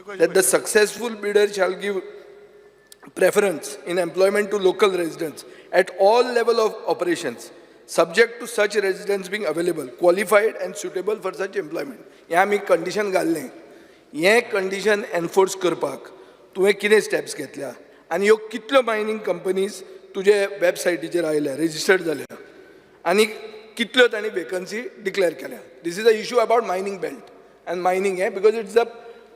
That the successful bidder shall give preference in employment to local residents at all level of operations, subject to such residents being available, qualified and suitable for such employment. हें आमी condition घाल्लें. हें condition enforce करपाक तुवें कितें steps घेतल्या आनी ह्यो कितल्यो मायनींग कंपनीज तुजे वेबसायटीचेर आयल्या, रेजिस्टर्ड जाल्या आनी कितल्यो तांणी वेकन्सी डिक्लेअर केल्या? This is a issue about mining belt and mining हें, because it's the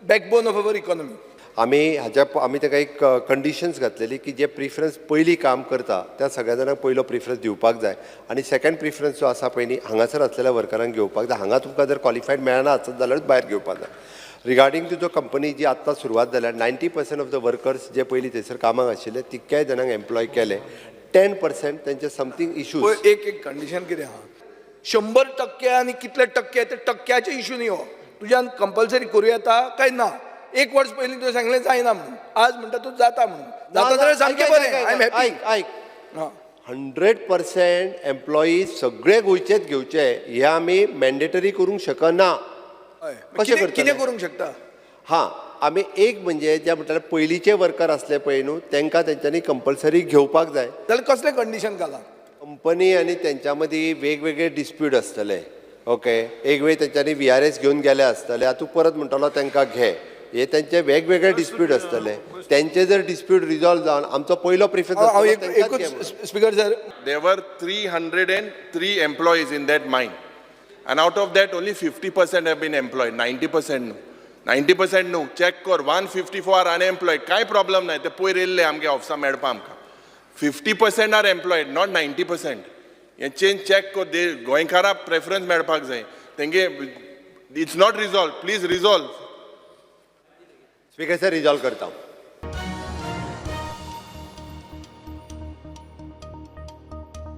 backbone of our economy. आमी हाज्या आमी ताका एक कंडिशन्स घातलेली की जे प्रिफरन्स पयलीं काम करता त्या सगळ्या जाणांक पयलो प्रिफरन्स दिवपाक जाय आनी सेकंड प्रिफरन्स जो आसा पळय न्ही, हांगासर आसलेल्या वर्करांक घेवपाक जाय. हांगा तुमकां जर क्वॉलिफायड मेळना आसत जाल्यारूच भायर घेवपाक जाय. रिगार्डींग तुजो कंपनी जी आत्तां सुरवात जाल्या, 90% ऑफ the workers जे पयलीं थंयसर कामाक आशिल्ले तितक्याय जाणांक एम्प्लॉय केले. 10% तेंचे समथींग इशूज. पळय, एक एक कंडिशन कितें आहा, 100% आनी कितले टक्के ते टक्क्याचे इशू न्ही हो. तुज्यान कंपल्सरी करूं येता काय ना? एक वर्स पयलीं तुवें सांगलें जायना म्हणून, आज म्हणटा तूं जाता म्हणून. जाता जाल्यार सामकें बरें, I am happy. आयक आयक, 100% एम्प्लॉईज सगळे गोंयचेच घेवचे हे आमी मॅन्डेटरी करूंक शकना. कशें करतले? कितें करूंक शकता? हां, आमी एक म्हणजे जे म्हणटाले पयलींचे वर्कर आसले पळय न्हू, तांकां तेंच्यांनी कंपल्सरी घेवपाक जाय. जाल्यार कसलें कंडिशन घालां? कंपनी आनी तेंच्या मदीं वेगवेगळे डिस्प्यूट आसतले, ओके. एक वेळ तेंच्यांनी व्हीआरएस घेवन गेले आसतले. आतां तूं परत म्हणटलो तांकां घे, हे तेंचे वेगवेगळे डिस्प्यूट आसतले. तेंचे जर डिस्प्यूट रिजॉल्व जावन आमचो पयलो प्रिफरन्स हांव एक एकूच, speaker sir. There were 303 employees in that mine. And out of that, only 50% have been employed, 90% no. 90% no. Check कर, 154 are unemployed. काय प्रॉब्लेम नाही, ते पयर येयल्ले आमगे ऑफिसा मेळपा आमकां. 50% are employed, not 90%. हें चेंज चॅक कर. दे गोंयकाराक प्रेफरन्स मेळपाक जाय तेंगे. It's not resolve, please resolve. Speaker sir, resolve करता.